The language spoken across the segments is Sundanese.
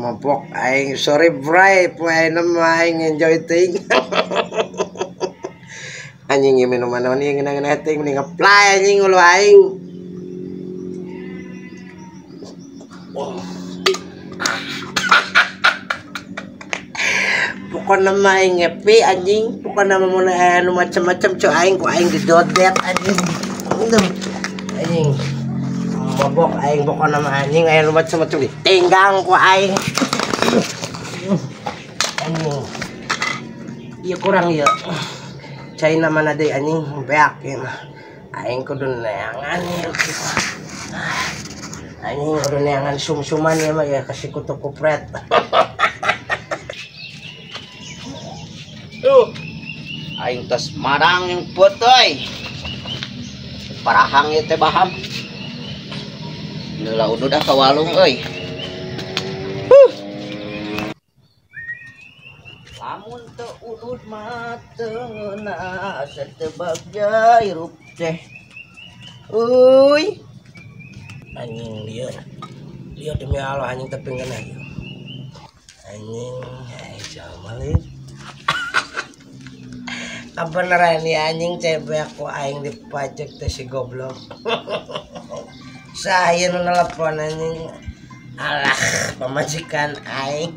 Mabok aing, sorry bray, poe na aing enjoy ting. Anjing ieu minuman naon ieu ngeunah-ngeunah ting mending ngeplay anjing ulu aing. Pokona mah aing ngepi anjing, pokona mah mun aya nu macem-macem cu aing ku aing didodet anjing. Anjing. Mabok aing pokona mah anjing aya nu macem-macem ditinggang ku aing. Anjing. Ieu kurang ieu. China mana deui anjing beak ieu mah. Aing kudu neangan ieu. Anjing kudu neangan sum-suman ieu mah ya kasih kutu kupret. Tuh. Aing tos marang yang peutoy. Parahang ieu teh baham. Leula udud ah ka walung euy. Lamun teu udud mah teu ngeunah asa teu bagja hirup teh. Euy. Anjing lieur. Lieur demi Allah anjing teu ngeunah ieu. Anjing ai jalma lieur. Kabeneran ya anjing cebek ku aing dipajek teh si goblok. Saya nu nelpon anjing. Alah, pamajikan aing.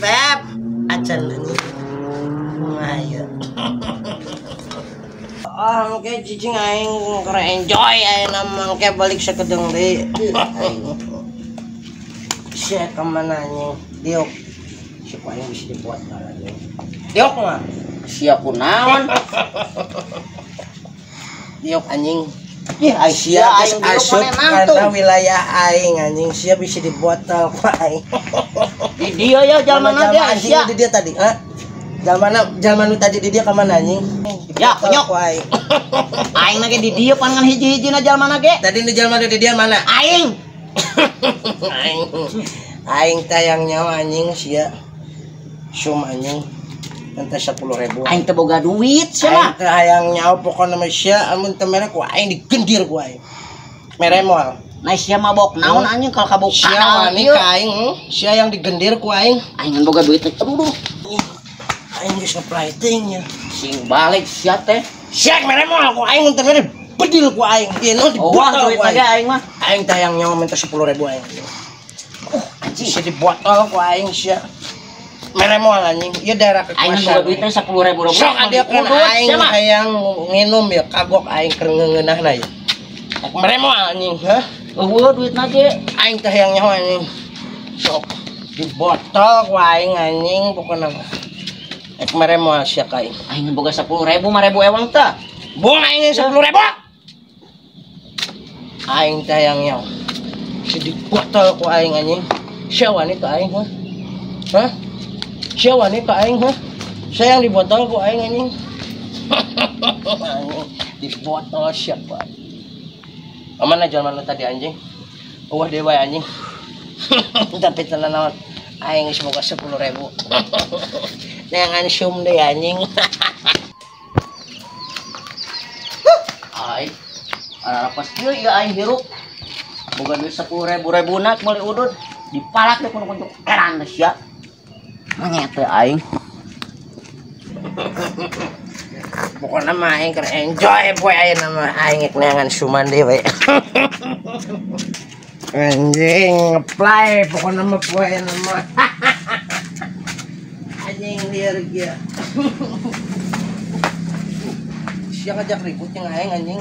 Beb, acan anjing. Ayo. Ah, engke cicing aing keur enjoy aing mah engke balik sakedeung deui. Sia ka mana anjing? Diuk. Si aing bisa dibuat anjing. Diuk mah. Sia kunaon? Diuk anjing. Ih, sia aing asup kana wilayah aing anjing, sia bisa dibotol ku aing. Di dia ya jalmana ge sia. Di dia tadi, ha? Jalmana jalma nu tadi di dia ka mana anjing? Ya, konyok ku aing. Aing na ge di dia pan ngan hiji-hijina jalmana ge. Tadi nu jalma di dia mana? Aing. Aing. Aing tayang nyawa anjing sia. Sum anjing. Entah 10.000. Aing teu boga duit sia mah. Aing teh hayang nyawa pokona mah sia amun teu mere ku aing digendir ku aing. Mere moal. Nah sia mabok naon anjing kalau kabok sia wani ka aing, sia yang digendir ku aing. Aing ngan boga duit. Aduh. Aing geus ngeplay teuing nya. Sing balik sia teh. Sia mere moal ku aing mun teu mere bedil ku aing. Ieu nu dibotol ku aing. Aing mah. Aing teh hayang nyawa minta 10.000 aing. Anjing. Sia dibotol ku aing sia. Mere moal anjing, ieu daerah Aing kekuasaan. boga duitnya 10.000. Sok adieukeun aing hayang nginum ya kagok aing keur ngeungeunahna ya. Mere moal anjing, hah? Eueuh duitna ge. Aing teh hayang nyaho anjing. Sok dibotol ku aing anjing pokona mah. Ek mere moal sia ka aing. Aing boga 10.000 mah ribu ewang tah. Buang aing 10.000. Aing teh hayang nyaho. Si dibotol ku aing anjing. Sia wani ka aing, hah? Hah? Sia wani ka aing, hah? Saya yang dibotol ku aing anjing. Dibotol siapa? Mana jalan mana tadi anjing? Wah dewa anjing. Tapi tenan naon? Aing geus boga 10.000. Neangan sum deui anjing. Aing ararapas kieu ieu aing hirup. Boga duit 10.000 rebuna meuli udud dipalak deh kudu kunjuk eran sia. Monyet teh aing. Pokoknya mah aing keur enjoy poe ayeuna mah aing rek neangan suman deui we. Anjing ngeplay pokoknya mah poe ayeuna mah. Anjing lieur ge. Sia ngajak ribut jeung aing anjing.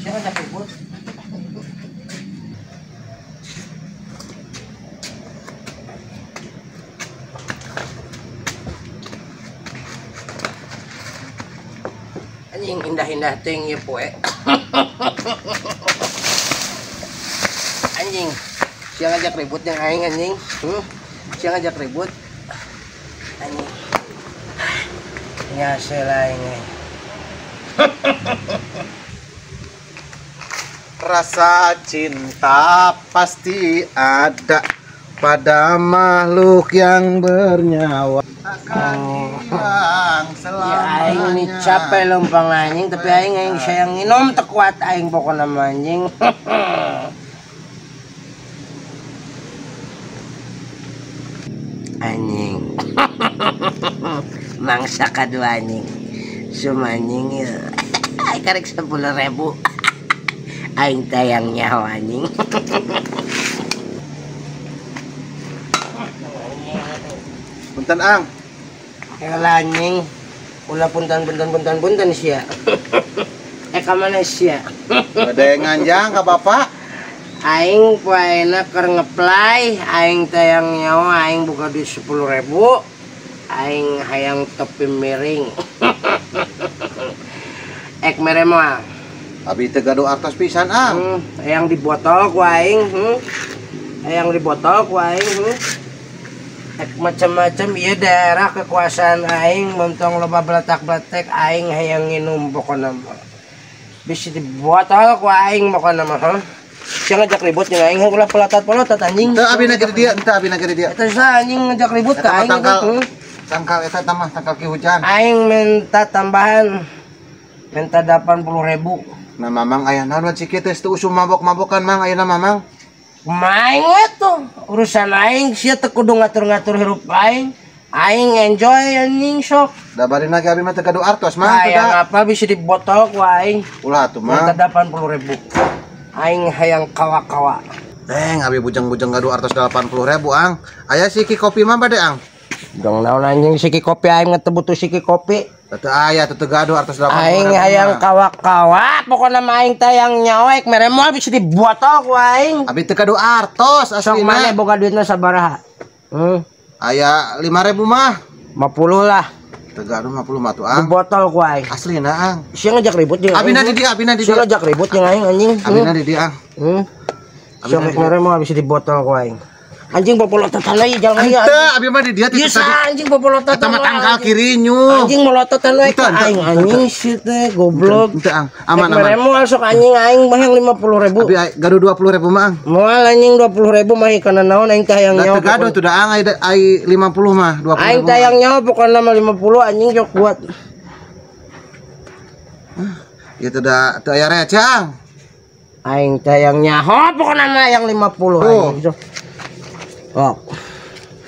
Sia ngajak ribut. Anjing indah-indah ting ieu poe. Anjing, sia ngajak ribut jeung aing anjing. Sia ngajak ribut. Anjing. Ya selain aing. Rasa cinta pasti ada pada makhluk yang bernyawa. Akan hilang selamanya. Ya aing ini capek lempang anjing, tapi aing aing sayang nginom tekuat aing pokoknya anjing. Anjing. Mangsa kadua anjing. Sumanying ya. Karek 10.000. Aing tayang nyawa anjing. Punten ang. Heula anjing. Ulah punten punten punten punten sia. Ka mana sia? Bade nganjang ka bapak. Aing poena keur ngeplay, aing tayang nyawa, aing boga duit 10.000. Aing hayang topi miring. Ek mere moal. Abi teu gaduh artos pisan ang. Hayang dibotol ku aing, Hayang dibotol ku aing, Ek macam-macam ieu daerah kekuasaan aing, montong loba beletak-beletek aing hayang nginum pokona mah. Bisi dibotol ku aing pokona mah, huh? Sia ngajak ribut jeung aing ulah polotot-polotot anjing. Teu abi na di dieu, teu abi na di dieu. Eta sa anjing ngajak ribut ka aing. Tangkal eta mah tangkal ki hujan. Aing minta tambahan. Minta 80.000. Nah mamang aya naon ciki teh teu usum mabok-mabokan mang ayeuna mamang. Maing we tuh urusan aing sia teu kudu ngatur-ngatur hirup aing. Aing enjoy anjing sok. Da barina ge abi mah teu gaduh artos mang. Hayang apa bisa dibotol ku aing. Ulah atuh mang. Minta 80.000. Aing hayang kawa-kawa. Teng abi bujang-bujang gaduh artos 80.000 ang. Aya siki kopi mah bade ang. Dong naon anjing siki kopi aing teu butuh siki kopi. Teu aya teu gaduh artos 80.000. Aing hayang kawa-kawa, pokona mah aing tayang nyawa ek mere moal bisa dibotol ku aing. Abi teu gaduh artos aslina. Sok maneh boga duitna sabaraha? Aya 5.000 mah. 50 lah. Teu gaduh 50 mah tuh ang. Dibotol ku aing. Aslina ang. Sia ngajak ribut jeung aing. Abina di dieu, abina di dieu. Sia ngajak ribut jeung aing anjing. Abina di dieu ang. Sia mere moal bisa dibotol ku aing. Anjing popolototan lagi jalan ieu. Henteu, abi mah di dieu teh. Anjing popolototan. Eta mah tangkal kirinyuh. Anjing molototan we ka aing anjing si teh goblok. Henteu ang. Aman aman. Mere moal sok anjing aing mah yang 50.000. Abi gaduh 20.000 mah ang. Moal anjing 20.000 mah kana naon aing teh hayang nyawa. Da teu gaduh tuh da ang ai 50 mah 20.000. Aing teh hayang nyawa pokona mah 50 anjing sok buat. Ieu teh da teu aya receh ang. Aing teh hayang nyaho pokona mah yang 50 anjing sok. Oh.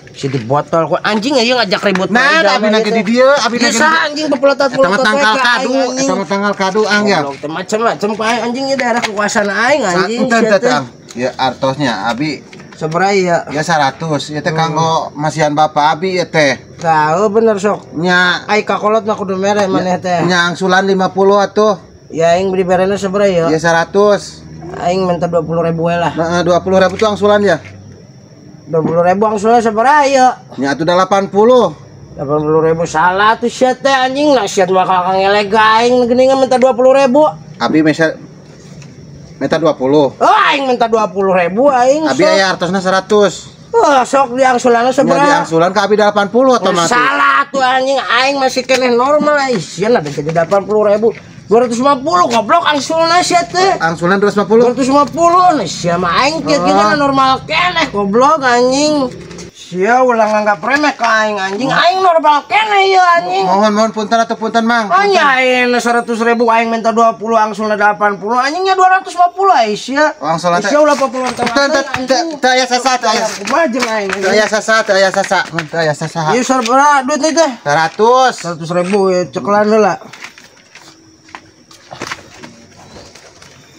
Si dibotol ku anjing ieu ngajak ribut. Nah, abi na di dieu, abi na anjing pepolotot-polotot. Eta mah tangkal kadu, eta mah tangkal kadu ang ya. Macam-macam ku aing anjing ieu daerah kekuasaan aing anjing. Henteu ang. Ya artosnya abi sabaraha ya? Ya 100. Ieu teh kanggo masihan bapak abi ieu teh. Tahu bener sok. Nya ai kakolot mah kudu mere maneh teh. Nya angsulan 50 atuh. Ya aing beli berena sabaraha ya? Ya 100. Aing minta 20.000 we lah. Heeh, 20.000 tuh angsulan ya. 20.000 angsulan sabaraha ya? Nya atuh 80. 80.000 salah tuh sia teh anjing lah sia mah kakang ngeleg aing geuningan minta 20.000. Abi mesa minta 20. Oh aing minta 20.000 aing. Abi aya artosna 100. Oh sok di angsulanna sabaraha? Nya di angsulan ka abi 80 otomatis. Salah tuh anjing aing masih keneh normal aing sia lah jadi 80.000. 250 goblok angsulan sia teh. Angsulan 250. 250 nih sia mah aing kieu kieu normal keneh goblok anjing. Sia ulah nganggap remeh ka aing anjing. Aing normal keneh ieu anjing. Mohon mohon punten atuh punten mang. Anjing aing 100.000 aing minta 20 angsulna 80 anjingnya 250 aing sia. Angsulan teh. Sia ulah popolotan. Teu aya sasa teu aya. Kumaha jeung aing. Teu aya sasa teu aya sasa. Teu aya sasa. Ieu sabaraha duit teh? 100. 100.000 ya cekelan heula.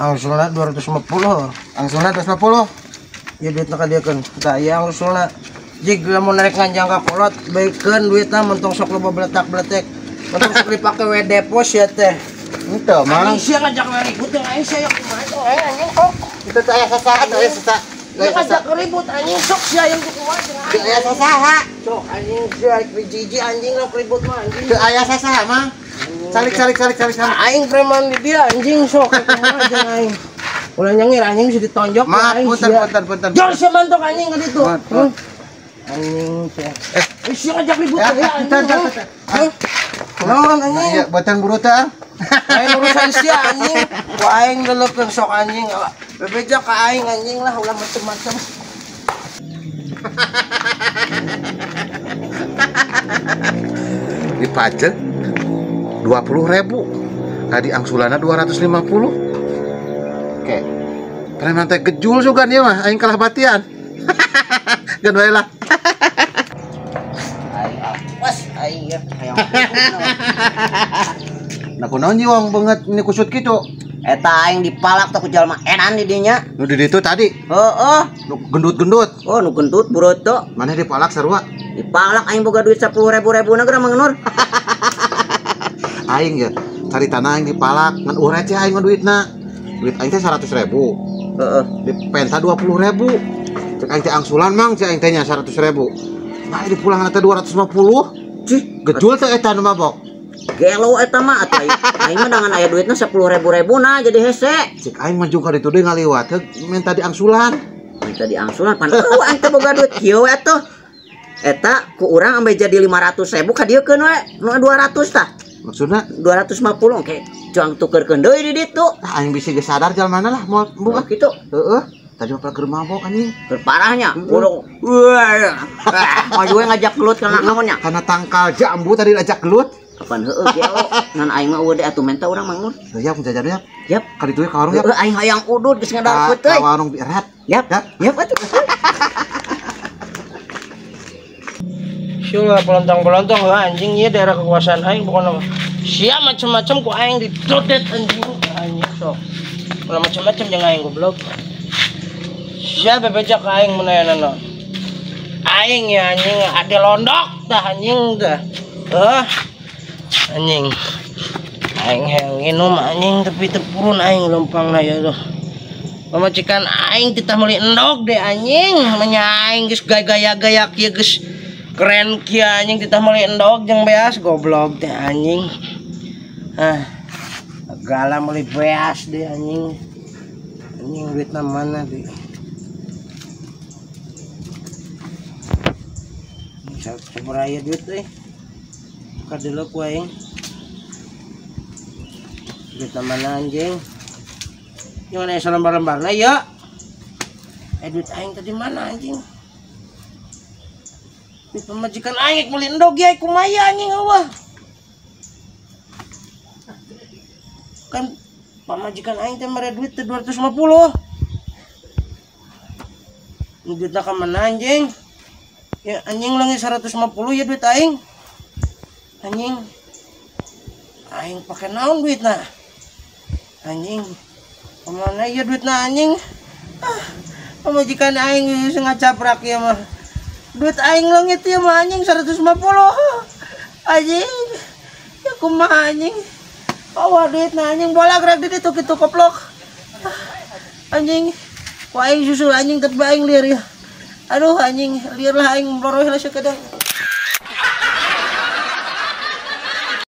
Angsulna 250. Angsulna 250. Ya duitna ka dieu keun. Tah ieu angsulna. Jig lamun rek nganjang ka kolot baikeun duitna mentong sok loba beletak-beletek. Mentong sok dipake we depos ya teh. Henteu mah. Anjing sia ngajak we ribut jeung aing sia yang kumaha teh anjing kok. Itu teh aya sasaha teh aya sasa. Ngajak ribut anjing sok sia yang kumaha jeung aing. Teu aya sasaha. Sok anjing sia rek jiji anjing rek ribut mah anjing. Teu aya sasaha mah. Calik calik calik calik calik. Aing preman di dia anjing sok kumaha jeung aing. Ulah nyengir anjing bisa ditonjok maaf, aing. Punten punten punten. Jol sia mantok anjing ka ditu. Anjing sia. Sia ngajak ribut ya anjing. Naon anjing? Iya, batang buru teh. Aing urusan sia anjing. Ku aing leulekeun sok anjing. Bebeja ka aing anjing lah ulah macem-macem. Dipajek 20.000. Tadi angsulanna 250. Oke. Preman teh gejul juga nih mah aing kalah batian. Geun wae lah. Aing awas aing ya hayang. Nah kunaon jiwang banget ini kusut kitu? Eta aing dipalak teh ku jalma edan di dinya. Nu di ditu tadi? Heeh. Nu gendut-gendut. Oh, nu gendut buroto. Maneh dipalak sarua? Dipalak aing boga duit 10.000 ribu-ribuna geura Mang Nur. Aing ya caritana aing dipalak ngan receh aing mah duitna. Duit aing teh 100.000. Heeh. Dipenta 20.000. Cek aing teh angsulan mang cek aing teh nya 100.000. Nah dipulangan teh 250. Cih, gejul teh eta nu mabok. Gelo eta mah atuh aing mah dangan aya duitna 10.000 ribu-ribuna jadi hese. Cek aing mah juga ditu deui ngaliwat heuh minta diangsulan. Minta diangsulan pan eueuh aing teh boga duit kieu we atuh. Eta ku urang ambe jadi 500.000 ka dieu keun we nu 200 tah. Maksudna 250 engke jang tukerkeun deui di ditu. Tah aing bisi geus sadar jalmana lah moal buka kitu. Heeh. Tadi mah keur mabok anjing. Keur parahnya. Urang wah. Maju we ngajak gelut kana naonnya? Kana tangkal jambu tadi ngajak gelut. Kapan heueuh gelo ngan aing mah eueuh deui atuh menta urang Mang Nur. Yap jajan yap. Yap. Ka ditu ka warung yap. Heueuh aing hayang udud geus ngadarkeut teh. Ka warung berat. Yap. Yap atuh. Siul lah pelontong-pelontong lah anjing ieu daerah kekuasaan aing pokona mah. Sia macem-macem ku aing ditodet anjing anjing sok. Ulah macem-macem jeung aing goblok. Sia bebeja ka aing mun aya naon. Aing ya anjing ade londok tah anjing tah. Heuh. Anjing. Aing hayang nginum anjing tapi teu purun aing lempangna ya tuh. Pamajikan aing titah meuli endog deh anjing, menya aing geus gaya-gaya kieu geus keren kieu anjing titah meuli endog jeung beas goblok teh anjing. Ah. Gala meuli beas deh anjing. Anjing duitna mana deh. Sabaraha aya duit euy. Kadelok ku aing. Duitna mana anjing? Yang mana salembar-lembarna ya? Duit aing tadi mana anjing? Duit pamajikan aing meuli endog ya kumaha anjing eueuh. Kan pamajikan aing teh mere duit teh 250. Duitna ka mana anjing? Ya anjing leungit 150 ya duit aing. Anjing. Aing pake naon duitna? Anjing. Kemana ya duitna anjing? Ah, pamajikan aing geus ngacaprak ya mah. Duit aing leungit ya mah anjing 150. Anjing. Ya kumaha anjing? Bawa duitna anjing bola gerak di ditu kitu koplok. Anjing. Ku aing susul anjing tapi aing lieur ya. Aduh anjing, lieur lah aing meloroh lah sakadang.